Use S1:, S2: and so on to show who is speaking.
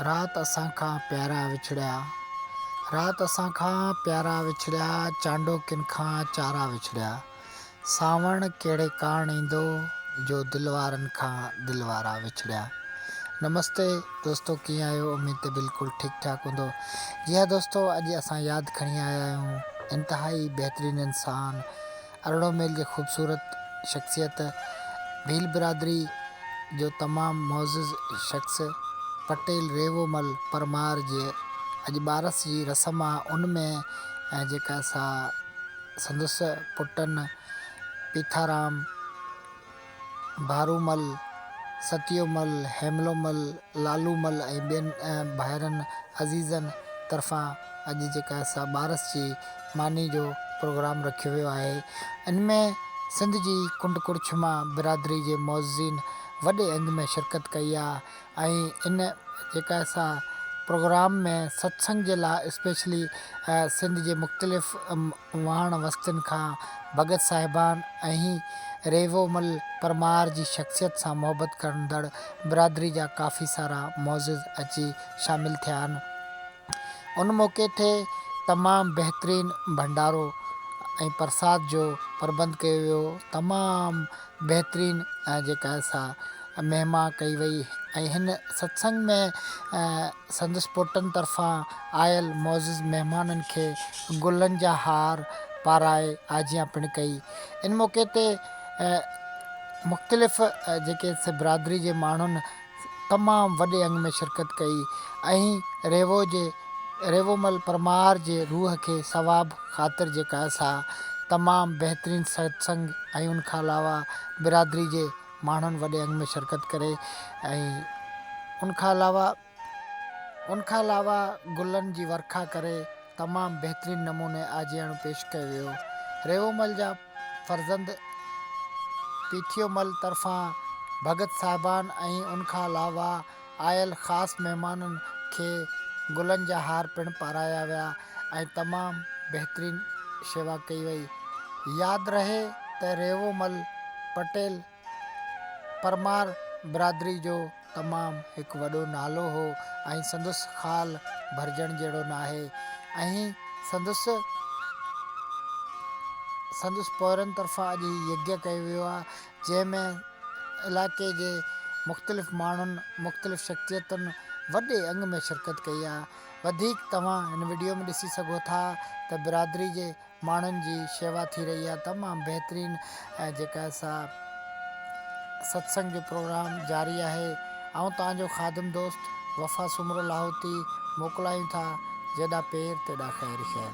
S1: رات اسان کان پيارا وڇڙيا. رات اسان کان پيارا وڇڙيا، چانڊوڪين کان چارا وڇڙيا. سانوڻ ڪهڙي ڪاڻ ايندو، جو دل وارن کان دل وارا وڇڙيا. نمستي دوستو ڪيئن آهيو اميد ته بلڪل ٺيڪ ٺاڪ هوندو. جي ها دوستو اڄ اسان ياد کڻي آيا آهيون انتهائي بهترين انسان ارڙو ميل جي خوبصورت شخصيت، ڀيل برادري جو تمام معزز شخص پٽيل ريوو مل پرمار جي اڄ ٻارس جي رسم آ ان ۾ جيڪا سا سندس پٽن پيٿارام، ڀارومل، ستيومل، هيملومل، لالومل ۽ ٻين ڀائرن عزيزن طرفان اڄ جيڪا سا ٻارس جي ماني جو پروگرام رکيو ويو آهي. ان ۾ سنڌ جي ڪنڊ ڪڙڇ مان برادري جي معززين وڏي انگ ۾ شرڪت ڪئي آ ۽ ان جيڪا سا پروگرام ۾ ستسنگ جي لاء اسپيشلي سنڌ جي مختلف واهڻ وستين کان ڀڳت صاحبان ۽ ريوو مل پرمار جي شخصيت سان محبت ڪرندڙ برادري جا ڪافي سارا معزز اچي شامل ٿيا آهن. ان موقعي تي تمام بهترين ڀنڊارو ۽ پرساد جو پربند ڪيو ويو. تمام بهترين جيڪا سا مهما ڪئي وئي ۽ هن ستسنگ ۾ سندس پوٽن طرفان آيل معزز مهمانن کي گلن جا هار پارائي آجيان پڻ ڪئي. ان موقعي تي مختلف جيڪي سي برادري جي ماڻهن تمام وڏي انگ ۾ شرڪت ڪئي ۽ ريوو جي ريوومل پرمار جي روح کي ثواب خاطر جيڪا سا تمام بهترين ستسنگ ۽ ان کان علاوه برادري جي ماڻهن وڏي انگ ۾ شرڪت ڪري ۽ ان کان علاوه ان کان علاوه گلن جي ورکا ڪري تمام بهترين نموني آجياڻو پيش ڪيو ويو. ريومل جا فرزند پيٿيومل طرفان ڀڳت صاحبان ۽ ان کان علاوه آيل خاص مهمانن کي گلن جا هار پڻ پارايا ويا ۽ تمام بهترين شيوا ڪئي وئي. ياد رهي ته ريوو مل پٽيل پرمار برادري جو تمام هڪ وڏو نالو هو ۽ سندس خال ڀرجڻ جهڙو ناهي ۽ سندس سندس پوئرن طرفان اڄ هي يگيه ڪيو ويو آهي جنهن ۾ علائقي جي مختلف ماڻهن مختلف شخصيتن وڏي انگ ۾ شرڪت ڪئي آهي وڌيڪ توهان هن وڊيو ۾ ڏسي سگهو ٿا ته برادري جي ماڻهن جي شيوا ٿي رهي آهي تمام بهترين جيڪا سا ستسنگ جو پروگرام جاري آهي آئون توهان جو خادم دوست وفا سومرو لاهوتي موڪلايون ٿا جيڏا پير تيڏا خير خير.